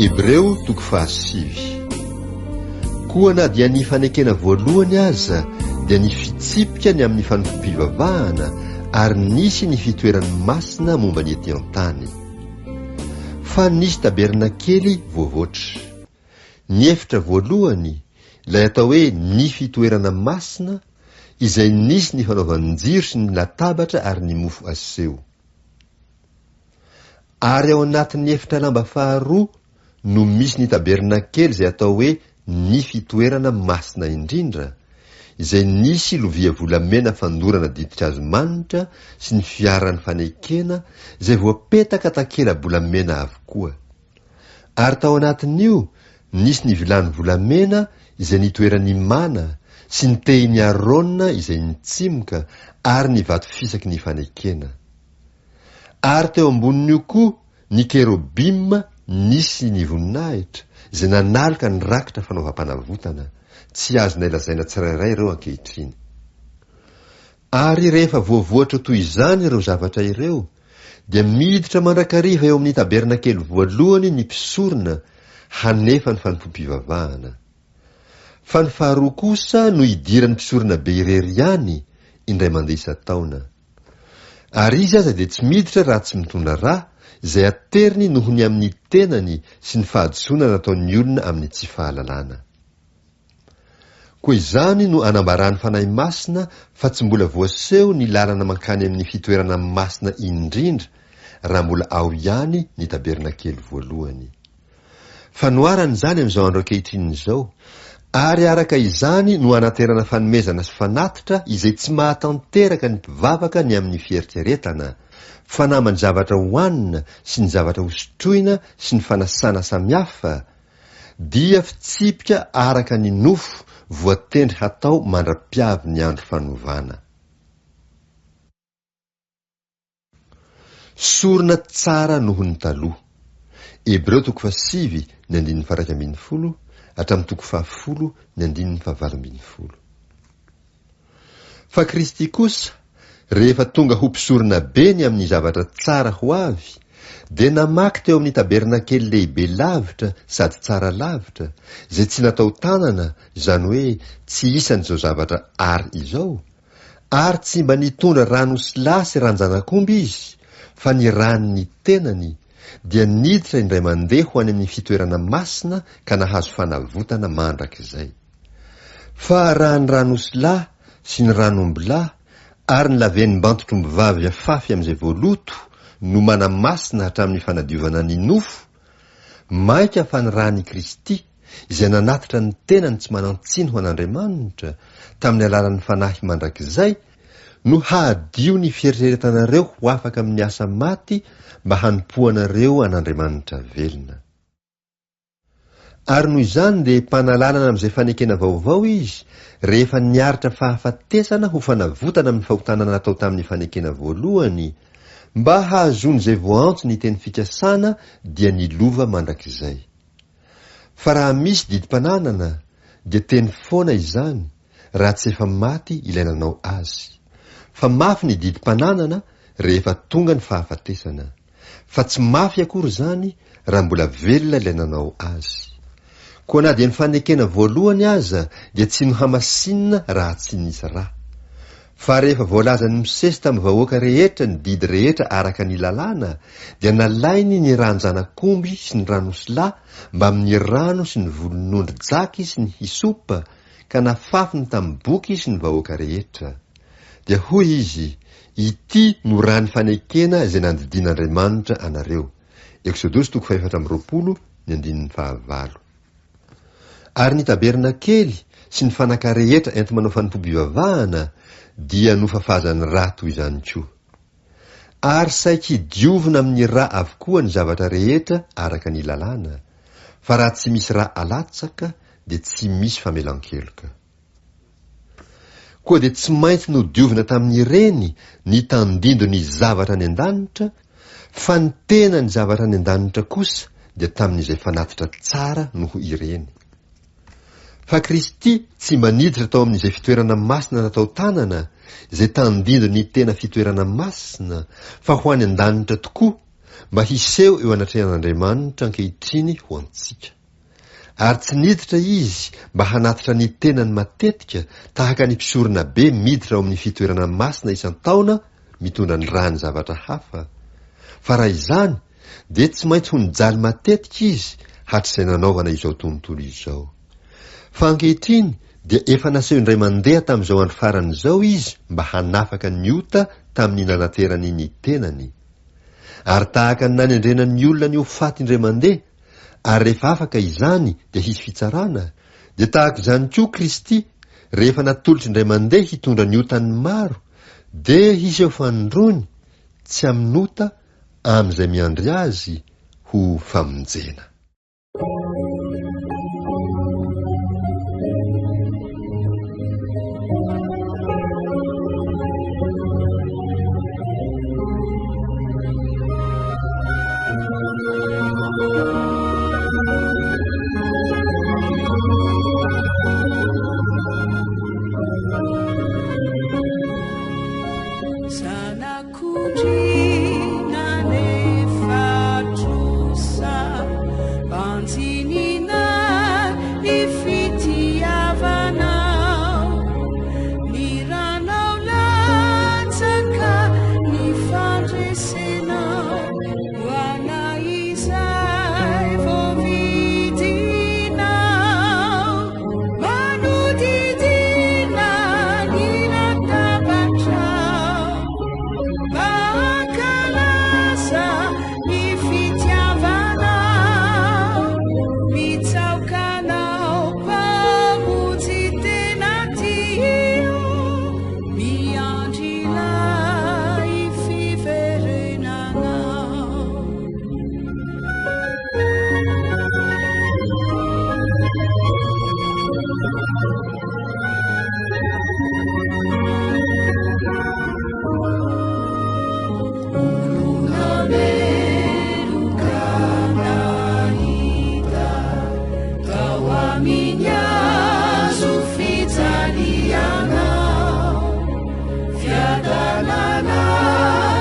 Hebreo toko fahasivy. Koa na dia ny fanekena voalohany aza dia ny fitsipika ny amin'ny fanompoam-pivavahana ary nisy ny fitoerany masina momba ny ety an-tany. Fa nisy tabernakely voavoatra. Ny efitra voalohany, ilay atao hoe ny fitoerana masina, izay nisy ny fanaovan-jiro sy ny latabatra ary ny mofo aseho. Ary ao anatin'ny efitra lamba faharoa no misy ny tabernakely izay atao hoe ny fitoerana masina indrindra, izay nisy lovia volamena fandorana ditin-kazo manitra sy ny fiaran'ny fanekena izay voapetaka takela-bolamena avokoa. Ary tao anatin'io nisy ny vilany volamena izay nitoeran'ny mana sy ny tehin'i Arona izay nitsimoka ary ny vato fisaky ny fanekena. Ary teo ambonin'io koa ny kerobima nisy ny voninahitra, izay nanaloka ny rakitra fanaovam-panavotana. Tsy azonay lazaina tsirairay ireo ankehitriny. Ary rehefa voavoatra toy izany ireo zavatra ireo, dia miditra mandrakariva eo amin'ny tabernakely voalohany ny mpisorona hanefa ny fanompoam-pivavahana. Fa ny faharoa kosa no idiran'ny mpisoronabe irery ihany, indray mandeha isan-taona. Ary izy aza dia tsy miditra raha tsy mitondra rà, izay ateriny noho ny amin'ny tenany sy ny fahadisoana nataon'ny olona amin'ny tsy fahalalana. Koa izany no anambaran'ny Fanahy Masina fa tsy mbola voaseho ny lalana mankany amin'ny fitoerana masina indrindra raha mbola ao ihany ny tabernakely voalohany. Fanoharana izany amin'izao andro ankehitriny izao, ary araka izany no anaterana fanomezana sy fanatitra izay tsy mahatanteraka ny mpivavaka ny amin'ny fieritreretana, fanamby ny zavatra hohanina sy ny zavatra hosotroina sy ny fanasana samihafa, dia fitsipika araka ny nofo voatendry hatao mandra-piavy ny andro fanovana. Sorona tsara noho ny taloha. Hebreo toko fahasivy ny andininy faha-iraika ambinifolo hatramin'ny toko fahafolo ny andininy fahavalo ambinifolo. Fa Kristy kosa, rehefa tonga ho mpisoronabe ny amin'ny zavatra tsara ho avy, dia namaky teo amin'ny tabernakely lehibe lavitra sady tsara lavitra, izay tsy natao tanana, izany hoe tsy isan'izao zavatra àry izao, Ary tsy mba nitondra ran'osilahy sy ran-janak'omby izy, fa ny ran'ny tenany, dia niditra indray mandeha ho any amin'ny fitoerana masina ka nahazo fanavotana mandrakizay. Fa raha ny ran'osilahy sy ny ran'ombilahy ary ny lavenim-bantotr'ombivavy afafy amin'izay voaloto no manamasina hatramin'ny fanadiovana ny nofo, mainka fa ny ran'i Kristy, izay nanatitra ny tenany tsy manan-tsiny ho an'Andriamanitra, tamin'ny alalan'ny Fanahy mandrakizay, no hahadio ny fieritreretanareo ho afaka amin'ny asa maty mba hanompoanareo an'Andriamanitra velona. Ary noho izany dia mpanalalana amin'izay fanekena vaovao izy, rehefa niaritra fahafatesana ho fanavotana amin'ny fahotana natao tamin'ny fanekena voalohany, mba hahazoan'izay voaantso ny teny fikasana dia ny lova mandrakizay. Fa raha misy didim-pananana dia teny foana izany raha tsy efa maty ilay nanao azy. Fa mafy ny didim-pananana rehefa tonga ny fahafatesana. Fa tsy mafy akory izany raha mbola velona ilay nanao azy. Koa na dia ny fanekena voalohany aza dia tsy nohamasinina raha tsy nisy ra. Fa rehefa voalazan'i Mosesy tamin'ny vahoaka rehetra ny didy rehetra araka ny lalàna, dia nalainy ny ràn-janak'omby sy ny ran'osilahy mbamin'ny rano sy ny volon'ondry jaky sy ny hysopa, ka nafafiny tamin'ny boky sy ny vahoaka rehetra. Dia hoy izy, Ity no ràn'ny fanekena izay nandidian'Andriamanitra anareo. Eksodosy toko fahefatra amby 20, ny andininy fahavalo. Ary ny tabernakely sy ny fanaka rehetra enti-manao fanompoam-pivavahana dia nofafazan'ny rà toy izany koa. Ary saiky diovina amin'ny rà avokoa ny zavatra rehetra araka ny lalàna, fa raha tsy misy rà alatsaka dia tsy misy famelan-keloka. Koa dia tsy maintsy nodiovina tamin'ireny ny tandindon'ny zavatra any an-danitra, fa ny tenan'ny zavatra any an-danitra kosa dia tamin'izay fanatitra tsara noho ireny. Fa Kristy tsy mba niditra tao amin'izay fitoerana masina natao tanana, izay tandindon'ny tena fitoerana masina, fa ho any an-danitra tokoa, mba hiseho eo anatrehan'Andriamanitra ankehitriny ho antsika. Ary tsy niditra izy mba hanatitra ny tenany matetika tahaka ny mpisoronabe miditra ao amin'ny fitoerana masina isan-taona mitondra ny ràny zavatra hafa, fa raha izany dia tsy maintsy ho nijaly matetika izy hatrizay nanaovana izao tontolo izao. Fa ankehitriny dia efa naseho indray mandeha tamin'izao andro farany izao izy mba hanafaka ny ota tamin'ny nanaterany ny tenany. Ary tahaka ny nanendrena ny olona ny ho faty indray mandeha, ary rehefa afaka izany dia hisy fitsarana, dia tahaka izany koa Kristy, rehefa natolotra indray mandeha hitondra ny otan'ny maro, dia hiseho fanindroany, tsy amin'ota, amin'izay miandry azy, ho famonjena.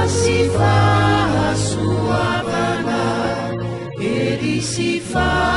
Sy fahasoavana, hery sy fahasoavana.